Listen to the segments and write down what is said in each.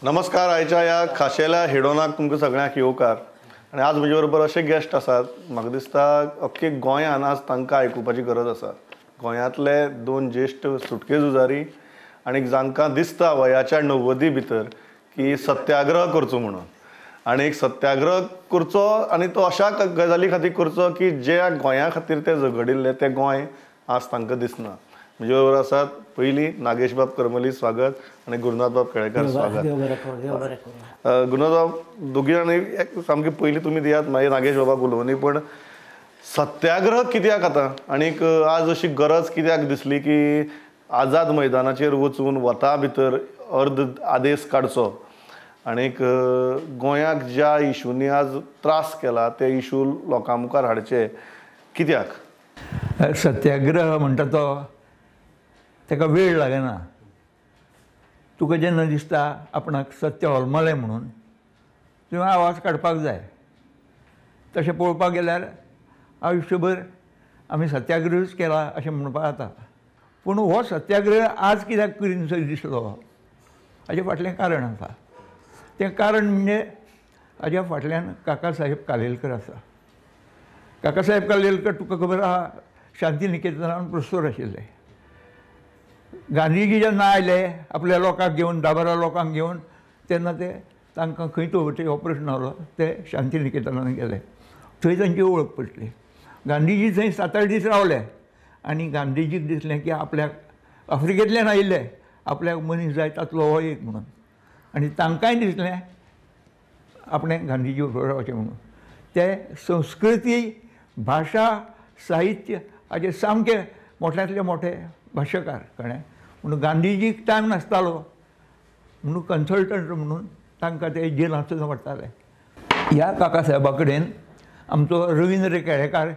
नमस्कार. आयच्या ह्या खाशेल्या हेडोनाक तुमकां सगळ्यांक येवकार. आनी आज म्हजे बरोबर अशे गेस्ट आसात, म्हाका दिसता अख्खे गोंयान आज तांकां आयकुपाची गरज आसा. गोंयांतले दोन ज्येश्ठ सुटके झुजारी आनी जांकां दिसता वयाच्या 90 भितर की सत्याग्रह करचो म्हणून, आनी एक सत्याग्रह करचो आनी तो अशा गजाली खातीर करचो की ज्या गोंया खातीर ते झगडिल्ले तें गोंय आज तांकां दिसना. म्हजे बरोबर आसात पयलीं नागेशबाब करमली, स्वागत, आनी गुरुनाथबाब केळेकार, स्वागत. गुरुनाथबाब, दोगी जाणांनी सामकी पयलीं तुमी दियात, मागीर नागेश बाबाक उलोवनी. पण सत्याग्रह कित्याक आतां आनीक आज अशी गरज कित्याक दिसली की आझाद मैदानाचेर वचून वता भितर अर्द आदेश काडचो आनीक गोंयाक ज्या इशूंनी आज त्रास केला ते इशू लोकां मुखार हाडचे कित्याक? सत्याग्रह म्हणटा तो ताका वेळ लागना. तुका जेन्ना दिसता आपणाक सत्य होलमलें म्हणून तुवें आवाज काडपाक जाय. तशें पळोवपाक गेल्यार आयुश्यभर आमी सत्याग्रहूच केला अशें म्हणपाक जाता. पूण हो सत्याग्रह आज कित्याक करीन सो दिसलो हाजे फाटलें कारण आसा. तें कारण म्हणजे हाज्या फाटल्यान काकासाहेब कालेलकर आसा. काकासाहेब कालेलकर तुका खबर आहा, शांतिनिकेतनान प्रोफेसर आशिल्ले. गांधीजी जेन्ना आयले आपल्या लोकांक घेवन, 10-12 लोकांक घेवन, तेन्ना ते तांकां खंय दवरचे हो प्रश्न आसलो. ते शांतिनिकेतनान गेले, थंय तांची वळख पडली. गांधीजी थंय 7-8 दीस रावले आनी गांधीजीक दिसलें की आपल्याक आफ्रिकेंतल्यान आयिल्ले आपल्याक मनीस जाय तातलो हो एक म्हणून, आनी तांकांय दिसलें आपणें गांधीजी बरोबर रावचें म्हणून. ते संस्कृती, भाशा, साहित्य हाजे सामके मोठ्यांतले मोठे भाशकार, कळ्ळें. म्हणून गांधीजीक टायम नासतालो म्हणून कन्सल्टंट म्हणून तांकां ते जेलांत सुद्दां व्हरताले. ह्या काकासाहेबा कडेन आमचो रविंद्र केळेकार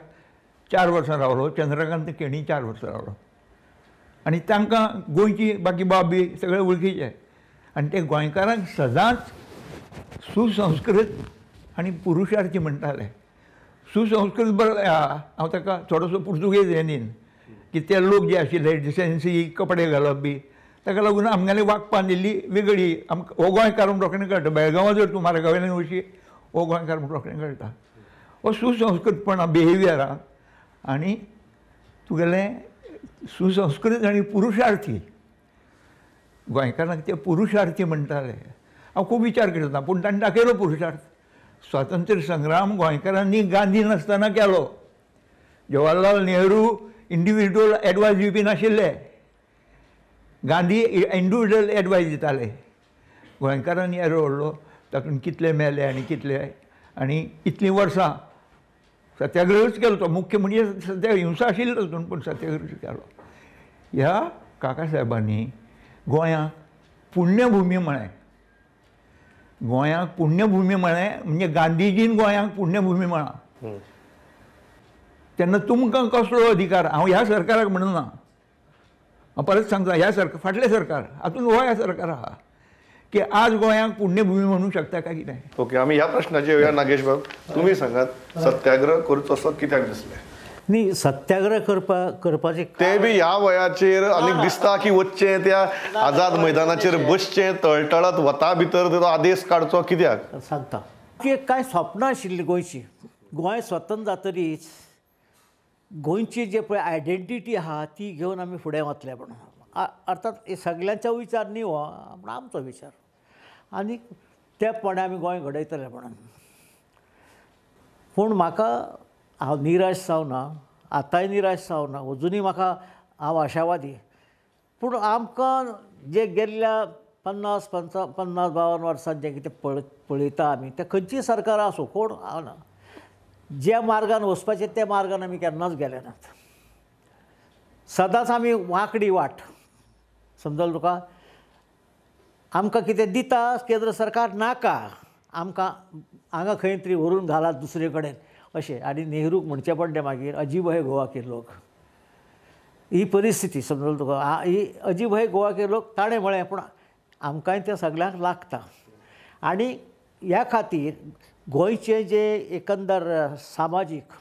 4 वर्सां रावलो, चंद्रकांत केणी 4 वर्सां रावलो, आनी तांकां गोंयची बाकी बाब बी सगळे वळखीचे. आनी ते गोंयकारांक सदांच सुसंस्कृत आनी पुरुषार्थी म्हणटाले. सुसंस्कृत बरो हांव ताका थोडोसो पुर्तुगेज हें न्ही की ते लोक जे आशिल्ले डिसेन्सी कपडे घालप बी, ताका लागून आमगेली वागपान इल्ली वेगळी. आमकां हो गोंयकार म्हूण रोखडें कळटा. बेळगांवां जर तूं मार्गावयल्यान वशी हो गोंयकार म्हूण रोखडें कळटा. हो सुसंस्कृतपणा बिहेवियरान आनी तुगेलें सुसंस्कृत आनी पुरुषार्थी. गोंयकारांक ते पुरुषार्थी म्हणटाले. हांव खूब विचार करता पूण ताणें दाखयलो पुरुषार्थ. स्वातंत्र्य संग्राम गोंयकारांनी गांधी नासतना केलो. जवाहरलाल नेहरू इंडिविज्युअल एडवायस दिवपी नाशिल्ले, गांधी इंडिविज्युअल एडवायस दिताले. गोंयकारांनी एरो व्हडलो तातूंत कितले मेले आनी कितले, आनी इतलीं वर्सां सत्याग्रहूच केलो. तो मुख्य म्हणजे सत्याग्रह, हिंसा आशिल्ली तातूंत, पूण सत्याग्रहूच केलो. ह्या काकासाहेबांनी गोंयांक पुण्यभुमी म्हळें. गोंयांक पुण्यभुमी म्हळें म्हणजे गांधीजीन गोंयांक पुण्यभुमी म्हळां. तेन्ना तुमकां कसलो अधिकार? हांव ह्या सरकाराक म्हणना, हांव परत सांगता, ह्या सरकार फाटलें सरकार हातून हो ह्या सरकार आहा की आज गोंयांक पुण्यभुमी म्हणूंक शकता काय कितें? ओके, आमी ह्या प्रश्नाचेर येवया. नागेश बाब, तुमी सांगात, सत्याग्रह करचो असो कित्याक दिसलें? न्ही, सत्याग्रह करपाचें ते बी ह्या वयाचेर आनीक दिसता की वचचें त्या आझाद मैदानाचेर बसचें, तळटळत वता भितर तो आदेश काडचो कित्याक? सांगता की कांय स्वप्नां आशिल्लीं गोंयची. गोंय स्वतंत्र जातरीच गोंयची जे पळय आयडेंटिटी आहा ती घेवन आमी फुडें वतले म्हणून. अर्थात हे सगल्यांचो विचार न्ही हो, पूण आमचो विचार, आनी त्या प्रमाणे आमी गोंय घडयतले म्हणून. पूण म्हाका हांव निराश जावना, आतांय निराश जावना, अजुनूय म्हाका हांव आशावादी. पूण आमकां जे गेल्ल्या 50-52 वर्सां जें कितें पळयता आमी, तें खंयचीय सरकारां आसूं, कोण ना, ज्या मार्गान वचपाचें त्या मार्गान आमी केन्नाच गेले नात. सदांच आमी वांकडी वाट, समजल तुका, आमकां कितें दिता केंद्र सरकार नाका, आमकां हांगा खंय तरी व्हरून घालात दुसरे कडेन अशें. आनी नेहरूक म्हणचें पडलें मागीर अजीब है गोवा के लोक. ही परिस्थिती समजल तुका, ही अजीब है गोवा के लोक ताणें म्हळें, पूण आमकांय तें सगल्यांक लागता. आनी ह्या खातीर गोंयचें जे एकंदर सामाजीक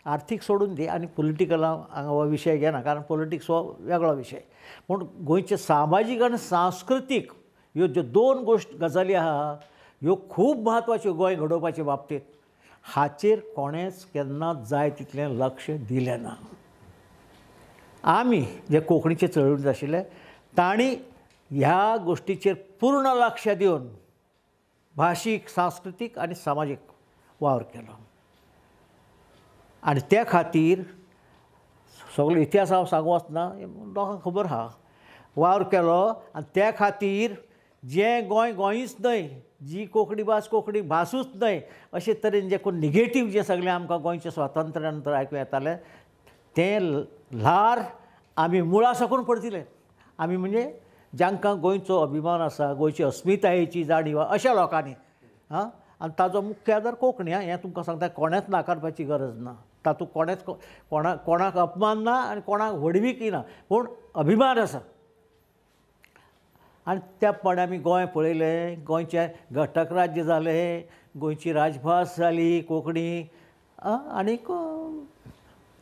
आर्थीक सोडून दी आनी पोलिटिकल हांगा हो विशय घेना, कारण पॉलिटिक्स हो वेगळो विशय, पूण गोंयचें सामाजीक आनी सांस्कृतीक ह्यो ज्यो दोन गोश्ट गजाली आहा ह्यो खूब म्हत्वाच्यो गोंय घडोवपाचे बाबतींत. हाचेर कोणेंच केन्नाच जाय तितलें लक्ष दिलें ना. आमी जे कोंकणीचे चळवळींत आशिल्ले तांणी ह्या गोश्टीचेर पूर्ण लक्ष दिवन भाशीक, सांस्कृतीक आनी सामाजीक वावर केलो. आनी त्या खातीर सगलो इतिहास हांव सांगू वचना, लोकांक खबर आहा. वावर केलो आनी त्या खातीर जें गोंय गोंयच न्हय, जी कोंकणी भास कोंकणी भासूच न्हय अशे तरेन जें कोण निगेटीव जें सगळें आमकां गोंयचें स्वातंत्र्या नंतर आयकूं येतालें तें ल्हार आमी मुळा साकून परतिलें. आमी म्हणजे जांकां गोंयचो अभिमान आसा, गोंयची अस्मितायेची जाणीव अशा लोकांनी. आं, आनी ताजो मुख्य आदार कोंकणी. आं, हें तुमकां सांगता, कोणेंच नाकारपाची गरज ना. तातूंत कोणेंच कोणाक अपमान ना आनी कोणाक व्हडवीकय ना, पूण अभिमान आसा. आनी त्या प्रमाणे आमी गोंय पळयलें, गोंयचें घटक राज्य जालें, गोंयची राजभास जाली कोंकणी, आनीक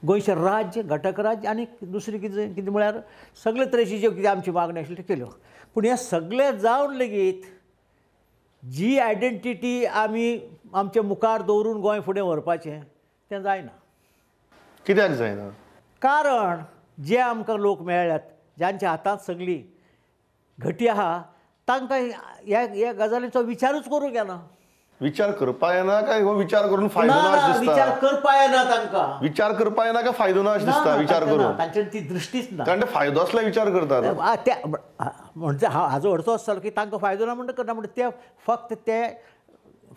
गोंयचें राज्य घटक राज्य आनी दुसरी कितें कितें म्हळ्यार सगळे तरेची ज्यो कितें आमची मागणी आशिल्ली त्यो केल्यो. पूण हें सगळें जावन लेगीत जी आयडेंटिटी आमी आमच्या मुखार दवरून गोंय फुडें व्हरपाचें तें जायना. कित्याक जायना? कारण जे आमकां लोक मेळ्ळ्यात जांच्या हातांत सगळी घटी आहा तांकां ह्या ह्या गजालीचो विचारूच करूंक येना. विचार करपा येना काय हो विचार करून फायदो ना अशें दिसता? विचार करपा येना तांकां. विचार करपा येना काय फायदो ना अशें दिसता? विचार करून तांचे ती दृश्टीच ना, कारण फायदो आसल्यार विचार करतात. त्या म्हणजे हाजो अर्थ असो जालो की तांकां फायदो ना म्हणटा करना, म्हणटा ते फक्त ते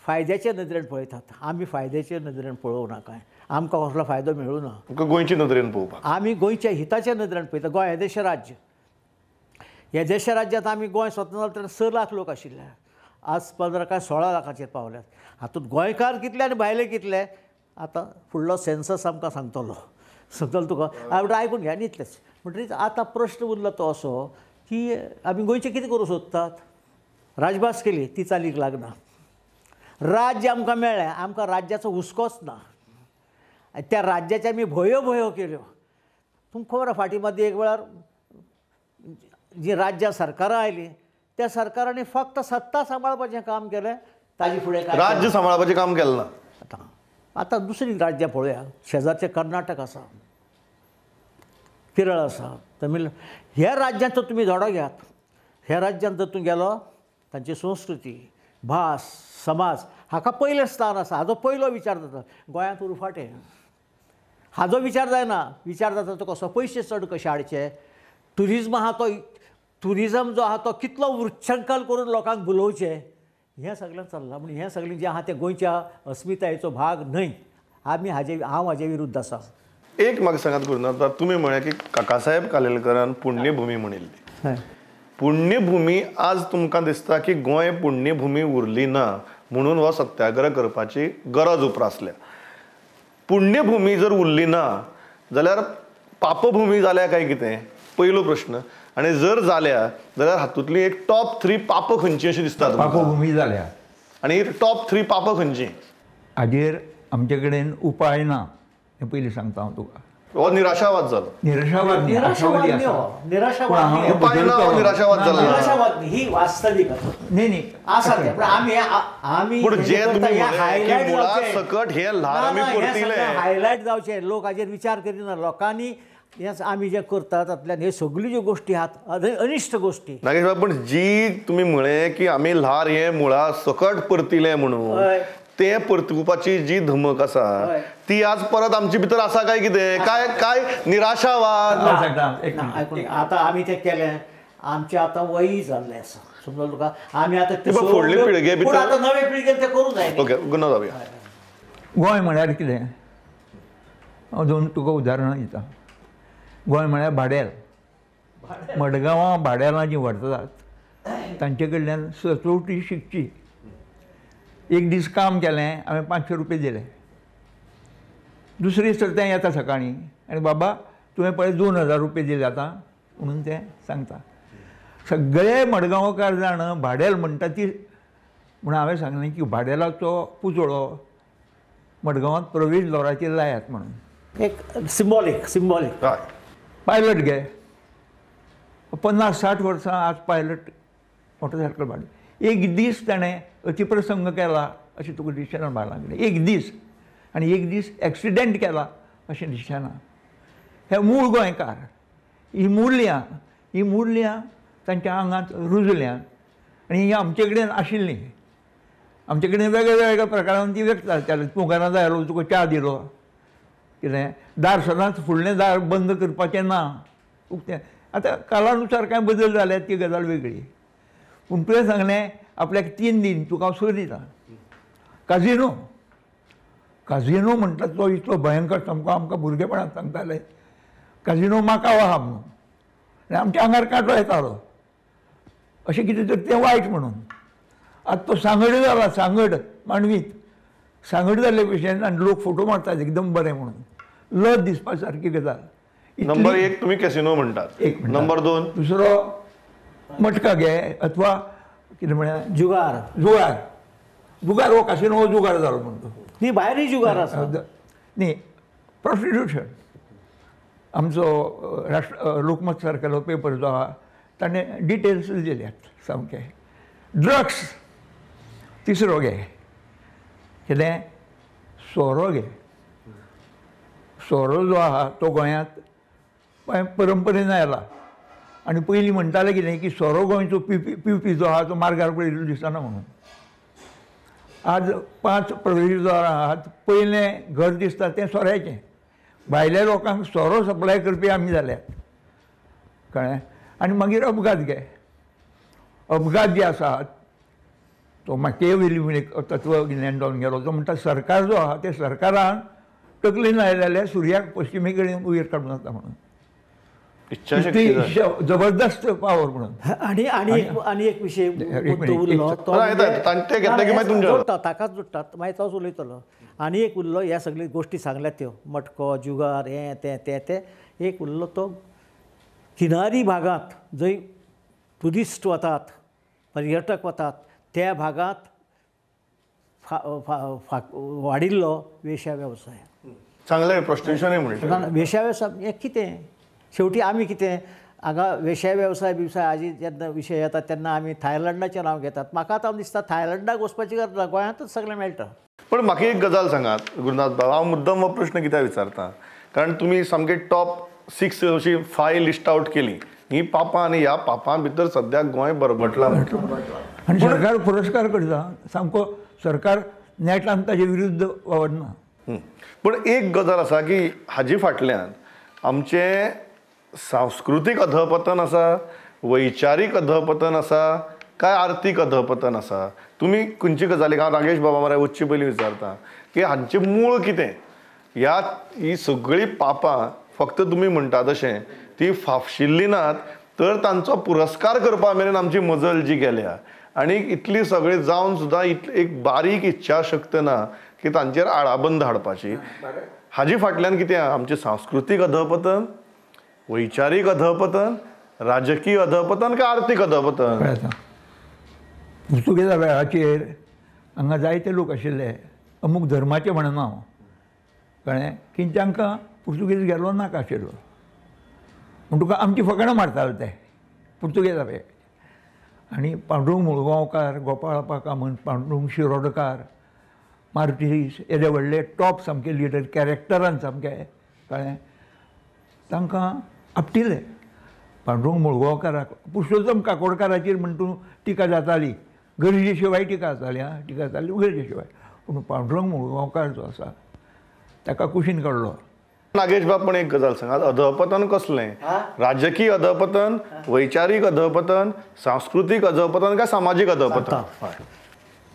फायद्याचे नदरेन पळयतात. आमी फायद्याचे नदरेन पळोवं ना, काय आमकां कसलो फायदो मेळूं ना. गोंयचे नदरेन पळोवपाक आमी गोंयच्या हिताच्या नदरेन पळयता. गोंय हें देश राज्य, ह्या देश राज्यांत आमी गोंय स्वतंत्र जालें तेन्ना 6 लाख लोक आशिल्ले, आज 15 काय 16 लाखाचेर पावल्यात. हातूंत गोंयकार कितले आनी भायले कितले आतां फुडलो सेन्सस आमकां सांगतलो. समजलो तुका? हांव आयकून घे आनी इतलेंच. म्हणटकीच आतां प्रश्न उरला तो असो की आमी गोंयचें कितें करूंक सोदतात? राजभास केली ती चालीक लागना, राज्य आमकां मेळ्ळें, आमकां राज्याचो हुस्कोच ना. त्या राज्याचे आमी भोयो भोयो केल्यो. तुमकां खबर आसा फाटीं मदीं एक वेळार जी राज्यां सरकारां आयलीं त्या सरकारांनी फक्त सत्ता सांबाळपाचें काम केलें, ताजे फुडें राज्य सांबाळपाचें काम केलें ना. आतां आतां दुसरीं राज्यां पळोवया, शेजारचें कर्नाटक आसा, केरळ आसा, तमिळ, ह्या राज्यांचो तुमी धडो घेयात. ह्या राज्यांत जर तूं गेलो तांची संस्कृती, भास, समाज हाका पयलें स्थान आसा, हाजो पयलो विचार जाता. गोंयांत उरफाटें हाजो विचार जायना. विचार जाता तो कसो पयशे चड कशे हाडचे, ट्युरिज्म आहा तो ट्युरिजम जो आहा तो कितलो वृच्छंकल करून लोकांक भुलोवचें, हें सगळें चल्लां. म्हूण हें सगळें जें आहा तें गोंयच्या अस्मितायेचो भाग न्हय. आमी हाजे हांव हाजे विरुद्ध आसा. एक म्हाका सांगात गुरुनाथ, तुमी म्हळें की काकासाहेब कालेलकरान पुण्यभुमी म्हणिल्ली. पुण्यभुमी आज तुमकां दिसता की गोंय पुण्यभुमी उरली ना म्हणून हो सत्याग्रह करपाची गरज उप्रासल्या. पुण्यभुमी जर उरली ना जाल्यार पापभुमी जाल्या काय कितें, पयलो प्रश्न. आनी जर जाल्या जाल्यार हातूंतली एक टॉप 3 पापां खंयची अशी दिसता? पापभुमी जाल्या आनी टॉप 3 पापां खंयची? हाजेर आमचे कडेन उपाय ना हें पयलीं सांगता हांव तुका. हो निराशावाद जालो. निराशावाद निराशावाद निराशावाद जालो. निराशावाद ही वास्तवीक न्ही न्ही आसा तें. पूण आमी आमी पूण जे तुमी हायलायट सकट हे ल्हार आमी परतिले हायलायट जावचें, लोक हाजेर विचार करिना. लोकांनी हें आमी जें करतात तातूंतल्यान ह्यो सगल्यो ज्यो गोश्टी आहात अनिश्ट गोश्टी. नागेश बाब, पण जी तुमी म्हळें की आमी ल्हार हें मुळा सकट परतिलें म्हणून, ते परतुवपाची जी धमक आसा ती आज परत आमचे भितर आसा काय कितें? काय काय निराशावाद? आतां आमी तें केलें, आमचें आतां वयी जाल्लें आसा, समजलो तुका? आमी आतां ते फुडले पिळगे भितर आतां नवे पिळगेन तें करूंक जाय. ओके, गुन्हा जावया. गोंय म्हळ्यार कितें, हांव दोन तुका उदाहरणां दिता. गोंय म्हळ्यार भाडेल. मडगांवां भाडेलां जीं व्हरतात तांचे कडल्यान सचोटी शिकची. एक दीस काम केलें हांवें 500 रुपये दिले, दुसरे दीस तर तें येता सकाळीं आनी बाबा तुवें पळय 2000 रुपये दिले आतां म्हणून तें सांगता. सगळे मडगांवकार जाण भाडेल म्हणटा ती, म्हणून हांवें सांगलें की भाडेलाचो पुतळो मडगांवांत प्रवेश दोराचेर लायात म्हणून. एक सिम्बॉलीक सिम्बॉलीक पायलट घे, 50-60 वर्सां आज पायलट मोटरसायकल भाडें. एक दीस ताणें अतिप्रसंग केला अशें तुका दिसना बायलां कडेन, एक दीस, आनी एक दीस एक्सिडेंट केला अशें दिसना. हे मूळ गोंयकार, ही मुल्यां, ही मुल्यां तांच्या आंगांत रुजल्यांत आनी ही आमचे कडेन आशिल्लीं. आमचे कडेन वेगळ्या वेगळ्या प्रकारान ती व्यक्त जाताली. तूं घरांत आयलो, तुका च्या दिलो, कितें दार सदांच फुडलें दार बंद करपाचें ना, उक्तें. आतां कालानुसार कांय बदल जाल्यात ती गजाल वेगळी. पूण तुवें सांगलें आपल्याक 3 दिन तुका हांव सर दिता. काजिनो, काजिनो म्हणटा तो इतलो भयंकर, सामको आमकां भुरगेपणांत सांगताले काजिनो माकाव आहा म्हणून, आनी आमच्या आंगार कांटो येतालो अशें कितें तर तें वायट म्हणून. आतां तो सांगड जाला, सांगड मांडवीत सांगड जाल्ले भशेन आनी लोक फोटो मारतात एकदम बरें म्हणून, लज दिसपा सारकी गजाल. नंबर 1 तुमी कॅसिनो म्हणटात, एक नंबर 2 दुसरो मटका घे अथवा कितें म्हळ्यार जुगार, जुगार, जुगार हो कासिनो हो जुगार जालो म्हणतो, न्ही भायरूय जुगार आसा न्ही. प्रोस्टिट्युशन, आमचो राष्ट्र लोकमत सारकेलो पेपर जो आहा ताणें डिटेल्स दिल्यात सामके. ड्रग्स तिसरो घे, कितें सोरो घे. सोरो जो आहा तो गोंयांत परंपरेन आयला आनी पयलीं म्हणटाले कितें की सोरो गोंयचो पिवपी पिवपी जो आहा तो मार्गार पळयल्लो दिसना म्हणून. आज 5 प्रवेशद्वारां आहात, पयलें घर दिसता तें सोऱ्याचें. भायल्या लोकांक सोरो सप्लाय करपी आमी जाल्यात, कळ्ळें. आनी मागीर अपघात घे, अपघात जे आसात तो मातये एक तत्वगिन्यान जावन गेलो. तो म्हणटा सरकार जो आहा तें सरकारान तकलेन आयलें जाल्यार सुर्याक पश्चिमे कडेन वयर काडूं जाता म्हणून, जबरदस्त पावर म्हणून. आनी आनी आनी एक विशय उरलो तो ताकाच जोडटा, मागीर तोच उलयतलो. आनी एक उरलो, ह्या सगळ्यो गोश्टी सांगल्यात त्यो मटको जुगार हें तें तें तें, एक उरलो तो किनारी भागांत जंय ट्युरिस्ट वतात, पर्यटक वतात त्या भागांत वाडिल्लो वेश्या वेवसाय. चांगलें प्रोस्टिट्युशनूय म्हणटा वेश्या वेवसाय हें कितें, शेवटी आमी कितें हांगा वेश्या वेवसाय बिवसाय हाजी जेन्ना विशय येता तेन्ना आमी थायलंडाचें नांव घेतात. म्हाका आतां दिसता थायलंडाक वचपाची गरज ना, गोंयांतूच सगळें मेळटा. पण म्हाका एक गजाल सांगात गुरुनाथ बाब, हांव मुद्दम हो प्रश्न कित्याक विचारता, कारण तुमी सामके टॉप 6 अशी 5 लिस्ट आवट केली ही पापां, आनी ह्या पापां भितर सद्याक गोंय बरबटलां. आनी सरकार पुरस्कार करता सामको, सरकार नेटान ताजे विरुद्ध वावरना. पूण एक गजाल आसा की हाजे फाटल्यान आमचें सांस्कृतीक अधपतन आसा, वैचारीक अधपतन आसा, काय आर्थीक अधपतन आसा? तुमी खंयची गजालीक, हांव नागेश बाबा मरे वचचे पयलीं विचारता की हांचें मूळ कितें? ह्या ही सगळीं पापां फक्त तुमी म्हणटा तशें ती फाफशिल्लीं नात, तर तांचो पुरस्कार करपा मेरेन आमची मजल जी गेल्या आनी इतली सगळें जावन सुद्दां एक बारीक इच्छाशक्त ना की तांचेर आळाबंद हाडपाची. हाजे फाटल्यान कितें आमचें सांस्कृतीक अधपतन, वैचारीक अधपतन, राजकीय अधपतन काय आर्थीक अधपतन? पुर्तुगेजा वेळाचेर हांगा जायते लोक आशिल्ले अमूक धर्माचे म्हणना हांव, कळ्ळें, की तांकां पुर्तुगेज गेलो नाका आशिल्लो म्हूण तुका आमची फकाणां मारताले ते पुर्तुगेजा वेळ. आनी पांडुरंग मुळगांवकार, गोपाळप्पा कामत, पांडुरंग शिरोडकार, मार्टीस येदे व्हडले टॉप सामके लिडर कॅरेक्टरान सामके, कळ्ळें, तांकां आपटिले. पांडुरंग मुळगांवकाराक, पुरुषोत्तम काकोडकाराचेर म्हण तूं टिका जाताली, गरजे शिवाय टिका जाताली, आं टिका जाताली गरजे शिवाय, पूण पांडुरंग मुळगांवकार जो आसा ताका कुशीन काडलो. नागेश बाब, पण एक गजाल सांगात, अधपतन कसलें? राजकीय अधपतन, वैचारीक अधपतन, सांस्कृतीक अधपतन काय सामाजीक अधपतन?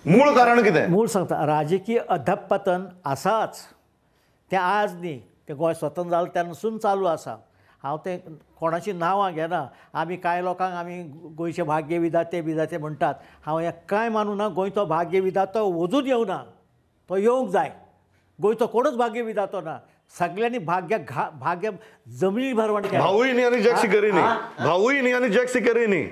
मूळ कारण कितें? मूळ सांगता, राजकीय अधपतन आसाच, तें आज न्ही, तें गोंय स्वतंत्र जालें तेन्नासून चालू आसा. हांव तें कोणाचीं नांवां घेना, आमी कांय लोकांक आमी गोंयचे भाग्य विधाते बिधाते म्हणटात, हांव हें कांय मानूं ना. गोंयचो भाग्य विधातो वजून येवना, तो येवंक जाय. गोंयचो कोणूच भाग्य विधातो ना, सगळ्यांनी भाग्य भाग्य जमनी भरवण केली. भाऊय न्ही आनी जॅक सिकेरी न्ही, भाऊय न्ही आनी जॅक सिकेरी न्ही,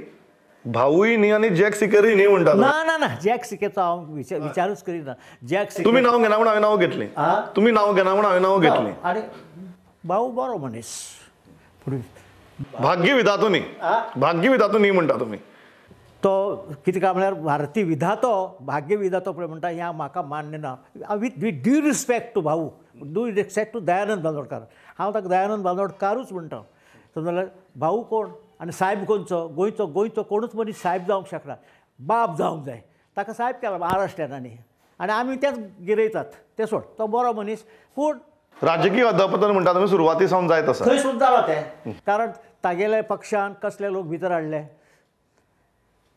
भाऊय न्ही आनी जॅक सिकेरी न्ही म्हणटा. ना ना ना, जॅक सिकेचो हांव विचारूच करिना. जॅक सिकेरी तुमी नांव घेना म्हूण हांवें नांव घेतलें, तुमी नांव घेना म्हूण हांवें नांव घेतलें. आनी भाऊ बरो मनीस, भाग्य विधातो न्ही, भाग्य विधातो न्ही म्हणटा तुमी. तो कितें काय म्हळ्यार भारतीय विधातो भाग्य विधातो पळय म्हणटा हें म्हाका मान्य ना. With due respect to Bhau, due respect to Dayanand Bandodkar, हांव ताका दयानंद बांदोडकारूच म्हणटा. समजलें? भाऊ कोण आनी सायब कोणचो? गोंयचो गोंयचो कोणूच मनीस सायब जावंक शकना, बाप जावंक जाय. ताका सायब केला महाराष्ट्रियनांनी आनी आमी तेच गिरयतात. तें सोड, तो बरो मनीस, पूण राजकीय अधपतन म्हणटा तुमी सुरवाती सावन जायत आसा, थंय सुद्दां जालां तें. कारण तागेल्या पक्षान कसले लोक भितर हाडले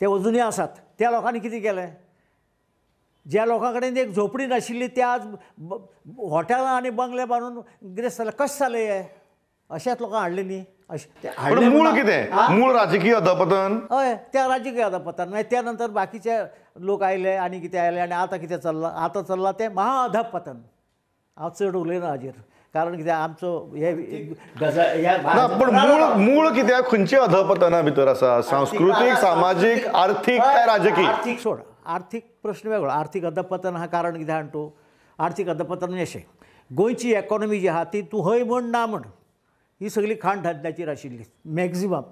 ते अजुनूय आसात. त्या लोकांनी कितें केलें? ज्या लोकां कडेन एक झोपडी नाशिल्ली ते आज हॉटेलां आनी बंगले बांदून गिरेस्त जाले. कशें जालें हें? अशेंच लोकांक हाडलें न्ही. अशें मूळ कितें? मूळ राजकीय अधपतन. हय, त्या राजकीय अधपतन. मागीर त्या नंतर बाकीचे लोक आयले आनी कितें आयले आनी आतां कितें चल्लां? आतां चल्लां तें महा अधपतन. हांव चड उलयना हाजेर, कारण कितें आमचो हे ना. पूण मूळ मूळ कित्याक खंयची अधपतना भितर आसा? सांस्कृतीक, सामाजीक, आर्थीक काय राजकीय? आर्थीक सोड, आर्थीक प्रश्न वेगळो. आर्थीक अधपतन आहा कारण कितें जाण तूं? आर्थीक अधपतन म्हणजे अशें, गोंयची एकोनॉमी जी आहा ती तूं हय म्हण ना म्हण ही सगळी खाण धंद्याचेर आशिल्ली मॅक्झिमम.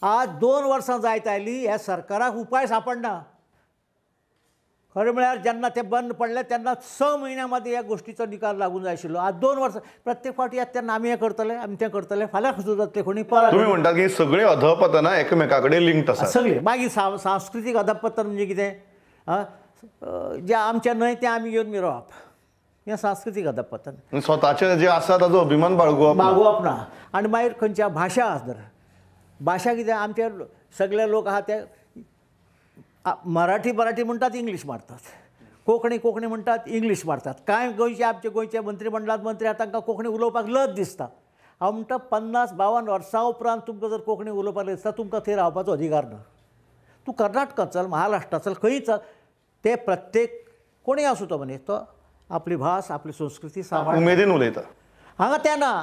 आज 2 वर्सां जायत आयली ह्या सरकाराक उपाय सांपडना. खरें म्हळ्यार जेन्ना ते बंद पडले तेन्ना 6 म्हयन्यां मदीं ह्या गोश्टीचो निकाल लागून जाय आशिल्लो. आज 2 वर्सां प्रत्येक फावटी येता तेन्ना आमी हें करतले, आमी तें करतले, फाल्यां खंयचो जातले कोणी परत. तुमी म्हणटा की सगळीं अधपतनां एकमेका कडेन लिंक्ड आसा सगळीं. मागीर सांस्कृतीक अधपतन म्हणजे कितें? जें आमचें न्हय तें आमी घेवन मिरोवप, हें सांस्कृतीक अधपतन. स्वताचें जें आसा ताजो अभिमान बाळगुवप बाळगुवप ना. आनी मागीर खंयच्या भाशा आसा तर भाशा कितें आमचे सगळे लोक आहा ते मराठी मराठी म्हणटात, इंग्लीश मारतात. कोंकणी कोंकणी म्हणटात, इंग्लीश मारतात. कांय गोंयचे आमचे गोंयचे मंत्रीमंडळांत मंत्री आहा तांकां कोंकणी उलोवपाक लज दिसता. हांव म्हणटा 50-52 वर्सां उपरांत तुमकां जर कोंकणी उलोवपाक दिसता तुमकां थंय रावपाचो अधिकार ना. तूं कर्नाटकांत चल, महाराष्ट्रांत चल, खंयी चल, ते प्रत्येक कोणीय आसूं तो मनीस तो आपली भास आपली संस्कृती सांबाळ उमेदीन उलयता. हांगा तें ना.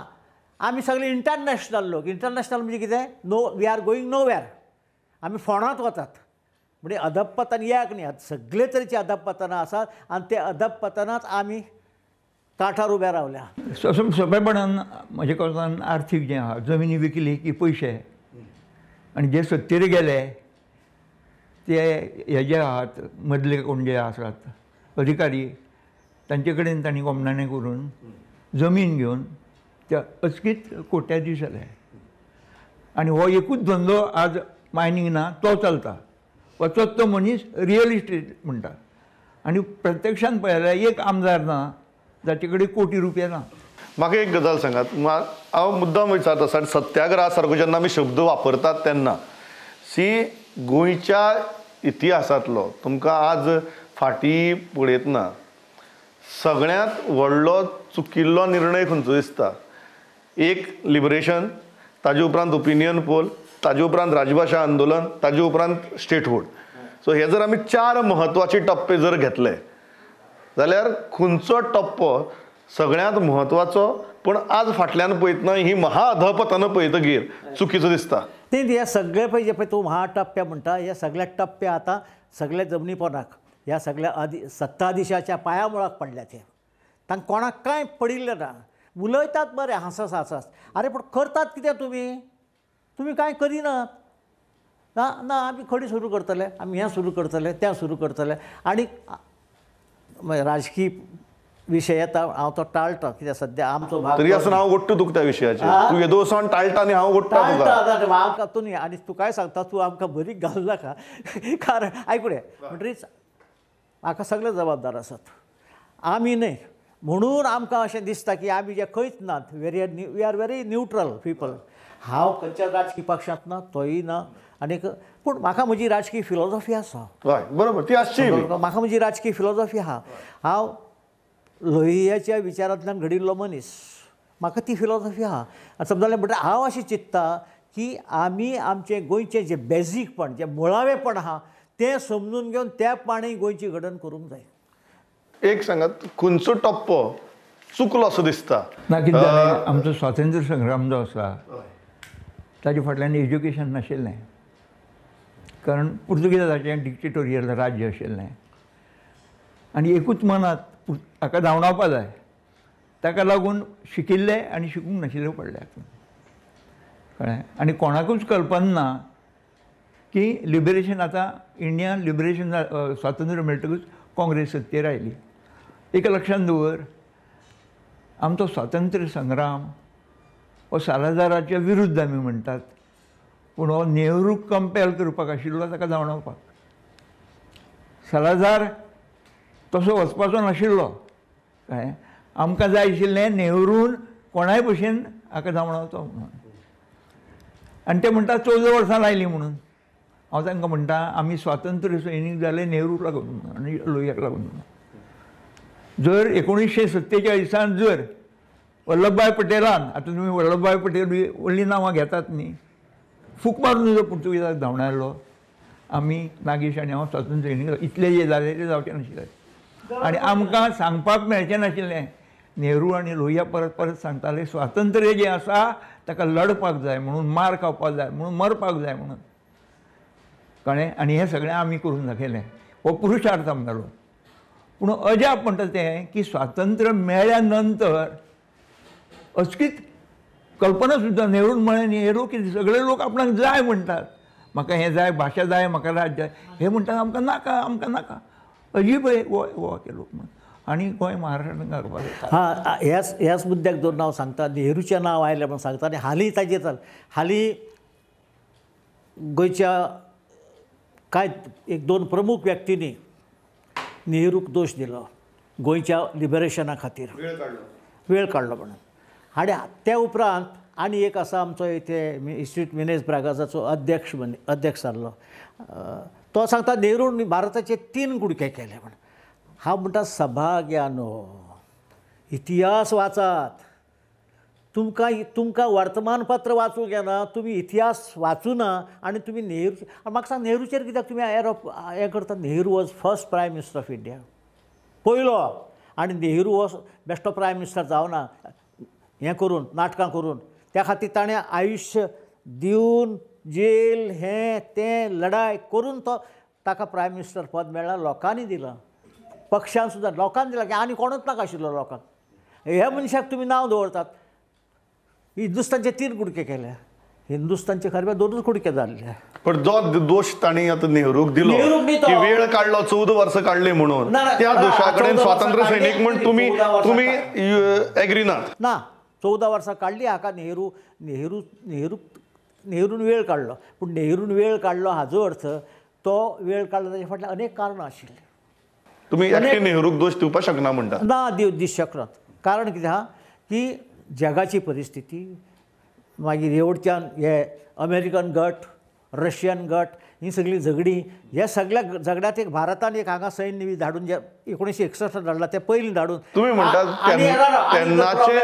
आमी सगळे इंटरनॅशनल लोक. इंटरनॅशनल म्हणजे कितें? No, we are going nowhere. आमी फोंडांत वतात. म्हणजे अधपतन एक न्ही, सगळे तरेची अधपतनां आसात आनी ते अधपतनांत आमी काठार उबे रावल्या. सोंपेपणान म्हजे कोतान आर्थीक जें आहा, जमिनी विकली की पयशे, आनी जे सत्तेर गेले ते हे जे आहात मदले कोण जे आसात अधिकारी तांचे कडेन तांणी गोमणाणें करून जमीन घेवन ते अचकीत कोट्याधीश जाले. आनी हो एकूच धंदो आज मायनींग ना तो चलता. वचत तो मनीस रियल इस्टेट म्हणटा. आनी प्रत्यक्षान पळयल्यार एक आमदार ना जाचे कडेन कोटी रुपया ना. म्हाका एक गजाल सांगात, हांव मुद्दाम विचारता, कारण सत्याग्रहा सारको जेन्ना आमी शब्द वापरतात तेन्ना सी गोंयच्या इतिहासांतलो तुमकां आज फाटीं पळयतना सगळ्यांत व्हडलो चुकिल्लो निर्णय खंयचो दिसता? एक लिबरेशन, ताजे उपरांत ओपिनियन पोल, ताजे उपरांत राजभाशा आंदोलन, ताजे उपरांत स्टेटहूड. सो हे जर आमी 4 म्हत्वाचे टप्पे जर घेतले जाल्यार खंयचो टप्पो सगळ्यांत म्हत्वाचो पूण आज फाटल्यान पळयतना ही महा अधपतनां पळयतगीर चुकीचो दिसता? ते हे सगळे पळय जे पळय तूं महा टप्पे म्हणटा, हे सगळे टप्पे आतां सगळे जमनी पोनाक ह्या सगळ्या सत्ताधिशाच्या पांयामुळाक पडल्यात. हे तांकां कोणाक कांय पडिल्लें ना. उलयतात बरें हांसस हांसस, आरे पूण करतात कितें तुमी? तुमी कांय करिनात. ना ना, आमी खडी सुरू करतले, आमी हें सुरू करतले, तें सुरू करतले. आनी राजकीय विशय येता हांव तो टाळटा, कित्याक सद्या आमचो भाग तरी आसतना हांव ओडटा तुका त्या विशयाचेर. तूं येदो वचोन टाळटा आनी हांव ओडटा तुका. आमकां तूं न्ही, आनी तुकाय सांगता तूं आमकां बरी घालूं नाका. कारण आयकून म्हणटरीच म्हाका सगळे जबाबदार आसात, आमी न्हय. म्हणून आमकां अशें दिसता की आमी जे खंयच नात, we are very neutral people. हांव खंयच्या राजकीय पक्षांत ना, तोय ना, आनीक पूण म्हाका म्हजी राजकीय फिलॉसॉफी आसा. हय बरोबर, ती आसची. म्हाका म्हजी राजकीय फिलॉसॉफी आहा. हांव लोहियाच्या विचारांतल्यान घडिल्लो मनीस, म्हाका ती फिलॉसॉफी आहा. आनी समजलें म्हणटा हांव अशें चिंत्ता की आमी आमचें गोंयचें जें बेजीकपण, जें मुळावेपण आहा तें समजून घेवन त्या पाणी गोंयची घडण करूंक जाय. एक सांगात, खंयचो टप्पो चुकलो असो दिसता? ना, कितें जालें, आमचो स्वातंत्र्य संग्राम जो आसा ताजे फाटल्यान एज्युकेशन नाशिल्लें, कारण पुर्तुगेजाचें डिक्टेटोरियल राज्य आशिल्लें आनी एकूच मनांत हाका धांवडावपा जाय, ताका लागून शिकिल्ले आनी शिकूंक नाशिल्ले पडले हातूंत, कळ्ळें? आनी कोणाकूच कल्पना ना की लिबरेशन आतां इंडियान लिबरेशन स्वातंत्र्य मेळटकूच काँग्रेस सत्तेर आयली. एक लक्षांत दवर, आमचो स्वातंत्र्य संग्राम हो सालाझाराच्या विरुद्ध आमी म्हणटात, पूण हो नेहरूक कंपेल करपाक आशिल्लो ताका धांवडावपाक. सालाझार तसो वचपाचो नाशिल्लो, कळ्ळें? आमकां जाय आशिल्लें नेहरून कोणाय भशेन हाका धांवडावचो म्हणून. आनी ते म्हणटात 14 वर्सां लायलीं म्हणून. हांव तांकां म्हणटा आमी स्वातंत्र्य सैनीक जाले नेहरूक लागून म्हणून आनी लोहियाक लागून म्हणून. जर 1947 जर वल्लभभाई पटेलान, आतां तुमी वल्लभभाई पटेल व्हडलीं नांवां घेतात न्ही, फूक मारून जर पुर्तुगेजाक धांवडायलो, आमी नागेश आनी हांव स्वातंत्र्य सैनीक इतले जे जाले ते जावचें नाशिल्ले आनी आमकां सांगपाक मेळचें नाशिल्लें. नेहरू आनी लोहिया परत परत सांगताले स्वातंत्र्य जें आसा ताका लढपाक जाय म्हणून, मार खावपाक जाय म्हणून, मरपाक जाय म्हणून, कळ्ळें? आनी हें सगळें आमी करून दाखयलें. हो पुरुषार्थ आमगेलो. पूण अजाप म्हणटा तें की स्वातंत्र्य मेळ्ळ्या नंतर अचकीत कल्पना सुद्दां नेरून म्हळें न्ही, हे लोक कितें सगळे लोक आपणाक जाय म्हणटात, म्हाका हें जाय, भाशा जाय, म्हाका राज्य जाय, हे म्हणटात आमकां नाका, आमकां नाका. अजीब गोवा के लोक म्हणून. आनी गोंय महाराष्ट्रान घालपाक. हां, ह्याच ह्याच मुद्द्याक धरून हांव सांगता, नेहरूचें नांव आयलें म्हूण सांगता. आनी हालीं ताजेर चल, हालीं गोंयच्या कांय एक दोन प्रमुख व्यक्तींनी नेहरूक दोश दिलो गोंयच्या लिबरेशना खातीर, वेळ काडलो म्हणून. आनी त्या उपरांत आनी एक आसा आमचो इथे इन्स्टिट्यूट मिनेज ब्रागाजाचो अध्यक्ष अध्यक्ष जाल्लो, तो सांगता नेरून भारताचे 3 कुडके केले म्हण. हांव म्हणटा सभाग्यानो, इतिहास वाचात, तुमकां तुमकां वर्तमानपत्र वाचूंक येना, तुमी इतिहास वाचूना आनी तुमी नेहरू, म्हाका सांग नेहरूचेर कित्याक तुमी एरोप हें करता? Nehru was first prime minister of India, पयलो. आनी नेहरू हो बेश्टो प्रायम मिनिस्टर जावना हें करून, नाटकां करून, त्या खातीर ताणें आयुश्य दिवन जेल हें तें लढाय करून तो ताका प्रायम मिनिस्टर पद मेळ्ळां. लोकांनी दिलां, पक्षान सुद्दां लोकांनी दिलां की आनी कोणूच नाका आशिल्लो लोकांक. ह्या मनशाक तुमी नांव दवरतात. हिंदुस्तानचे 3 कुडके केले, हिंदुस्तानचे खरें 2 कुडके जाल्ले. पण जो दोश तांणी आतां नेहरूक दिलो की वेळ काडलो, 14 वर्सां काडली म्हणून, त्या दोशा कडेन स्वातंत्र्य सैनीक म्हण तुमी तुमी एग्री नात? ना, 14 वर्सां काडली हाका नेहरू नेहरू नेहरू नेहरून वेळ काडलो. पूण नेहरून वेळ काडलो हाजो अर्थ तो वेळ काडलो ताचे फाटल्यान अनेक कारणां आशिल्लीं. तुमी एकटे नेहरूक दोश दिवपाक शकना म्हणटा? ना, दिवंक शकनात. कारण कितें आहा की जगाची परिस्थिती, मागीर हेवटेच्यान हे अमेरिकन गट, रशियन गट, ही सगळीं झगडीं, ह्या सगळ्या झगड्यांत एक भारतान एक हांगा सैन्य धाडून जे 1961 धाडला ते पयलीं धाडून. तुमी म्हणटात तेन्नाचें,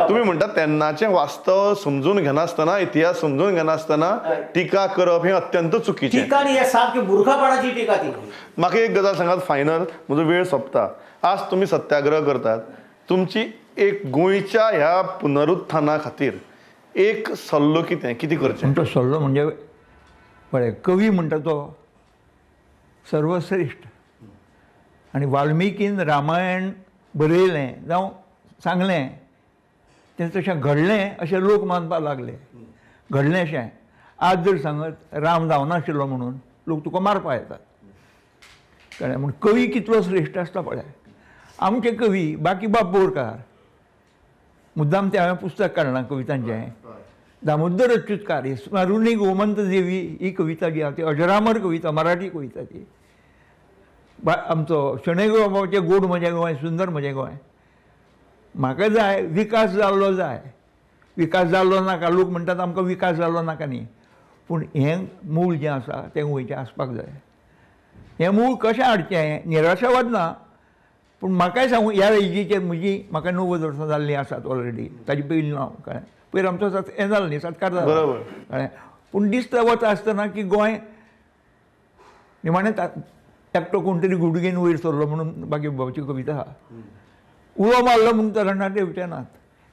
तुमी म्हणटात तेन्नाचें वास्तव समजून घेनासतना, इतिहास समजून घेनासतना टिका करप हें अत्यंत चुकीचें. टिका न्ही, हें सामकी मुर्खापणाची टिका ती. म्हाका एक गजाल सांगात फायनल, म्हजो वेळ सोंपता. आज तुमी सत्याग्रह करतात, तुमची एक गोंयच्या ह्या पुनरुत्थाना खातीर एक सल्लो कितें, कितें करचें? आमचो सल्लो म्हणजे पळय, कवी म्हणटा तो सर्वश्रेश्ठ, आनी वाल्मिकीन रामायण बरयलें जावं सांगलें तें तशें घडलें अशें लोक मानपाक लागले, घडलें अशें. आज जर सांगत राम जावनाशिल्लो म्हणून लोक तुका मारपाक येतात, कळ्ळें? म्हूण कवी कितलो श्रेश्ठ आसता पळय. आमचे कवी बाकीबाब बोरकार, मुद्दाम तें हांवें पुस्तक काडलां कवितांचें, दामोदर अच्युतकार, स्मरुणी गोमंत देवी ही कविता जी आसा ती अजरामर कविता, मराठी कविता ती. आमचो शणै गोंयबाबाचें गोड म्हजें गोंय, सुंदर म्हजें गोंय. म्हाका जाय विकास जाल्लो जाय, विकास जाल्लो नाका. लोक म्हणटात आमकां विकास जाल्लो नाका न्ही, पूण हें मूळ जें आसा तें गोंयचें आसपाक जाय. हें मूळ कशें हाडचें? निराशावाद ना, पूण म्हाकाय सांगू ह्या एजीचेर म्हजी, म्हाका 90 वर्सां जाल्लीं आसात ऑलरेडी, ताजे पयलीं हांव, कळ्ळें? पयर आमचो हें जालो न्ही, सत्कार जालो, कळ्ळें? पूण दिसता वता आसतना की गोंय निमाणें एकटो कोण तरी गुडगेन वयर सरलो म्हणून बाकीबाबाची कविता आहा, उलो मारलो म्हूण तरणाटे येवचे नात,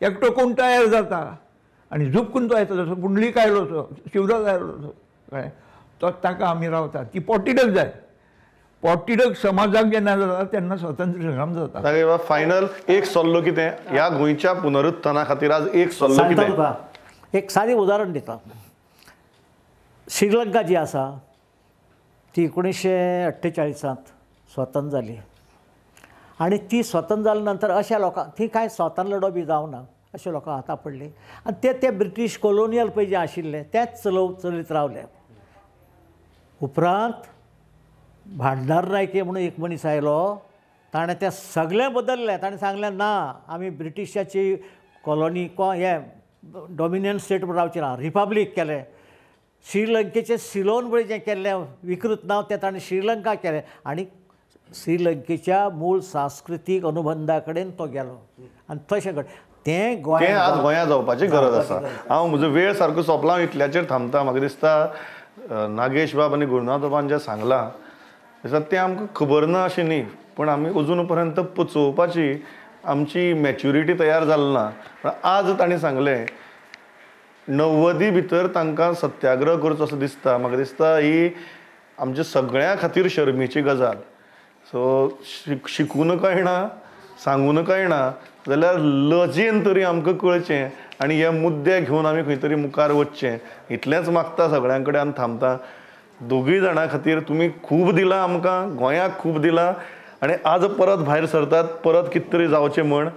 एकटो कोण तयार जाता आनी झुपकून तो येता, जसो पुंडलीक आयलो तसो, शिवराज आयलो तसो, कळ्ळें? तो ताका आमी रावतात ती पोटतिडक जाय. पोटतिडक समाजाक जेन्ना जाता तेन्ना स्वतंत्र संग्राम जाता. फायनल एक सल्लो कितें ह्या गोंयच्या पुनरुत्थाना खातीर आज एक सल्लो कितें? एक सादें उदाहरण दिता. श्रीलंका जी आसा ती 1948 स्वतंत्र जाली आनी ती स्वतंत्र जाल्या नंतर अशा लोकांक ती कांय स्वतंत्र लढो बी जावना अशे लोकां हाता पडली आनी ते ते ब्रिटीश कॉलोनियल पळय जे आशिल्ले तेच चलयत रावले. उपरांत भांडार नायके म्हणून एक मनीस आयलो, ताणें तें सगळें बदललें. ताणें सांगलें ना आमी ब्रिटिशाची कॉलोनी हे डॉमिनियन स्टेट म्हूण रावचे ना, रिपब्लीक केलें. श्रीलंकेचें सिलोन पळय जें केल्लें विकृत नांव तें ताणें श्रीलंका केलें आनी श्रीलंकेच्या मूळ सांस्कृतीक अनुबंधा कडेन तो गेलो आनी तशें घड तें गोंय आज गोंया जावपाची गरज आसा. हांव म्हजो वेळ सारको सोंपला, इतल्याचेर थांबता. म्हाका दिसता नागेश बाब आनी गुरुनाथ बाबान जें सांगलां दिसता तें आमकां खबर ना अशें न्ही, पूण आमी अजून पर्यंत पचोवपाची आमची मॅच्युरिटी तयार जाली ना. पण आज तांणी सांगलें 90 भितर तांकां सत्याग्रह करचो असो दिसता. म्हाका दिसता ही आमच्या सगळ्यां खातीर शर्मेची गजाल. सो शिकून कळना, सांगून कळना जाल्यार लजेन तरी आमकां कळचें आनी हे मुद्दे घेवन आमी खंय तरी मुखार वचचें, इतलेंच मागता सगळ्यां कडेन आनी थांबता. दोगूय जाणां खातीर तुमी खूब दिलां आमकां, गोंयाक खूब दिलां आनी आज परत भायर सरतात, परत कितें तरी जावचें म्हण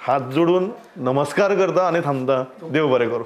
हात जोडून नमस्कार करता आनी थांबता. देव बरें करूं.